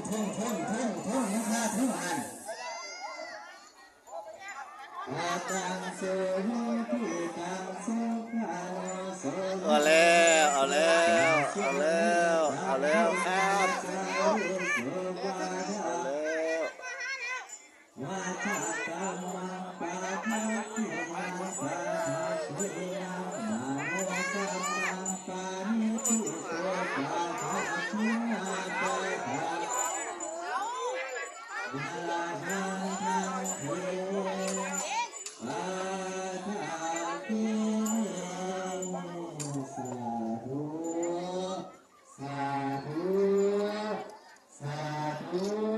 ທ່ອງ ທ່ອງ ທ່ອງ ທ່ອງ ຍັງຄາທ່ອງຫັ້ນ. ອາຕັງ ໂສ ໂຫຕິ ຕັງ ສຸຂາໂນ ໂສ ເອົາແລ້ວ ເອົາແລ້ວ ເອົາແລ້ວ ເອົາແລ້ວຄັບ ເອົາແລ້ວ. ວາຈາກັມມັງ ປາທັກຂິນັງ ປາທັກຂິນັງ ມະໂນກັມມັງ ປະນິດຖິໂຕ ປາທັກຂິນາ ປາທັກຂິນາ ອະລະຫັງທັງເທ ປາທັກຂິເມ. ສາທຸ ສາທຸ ສາທຸ.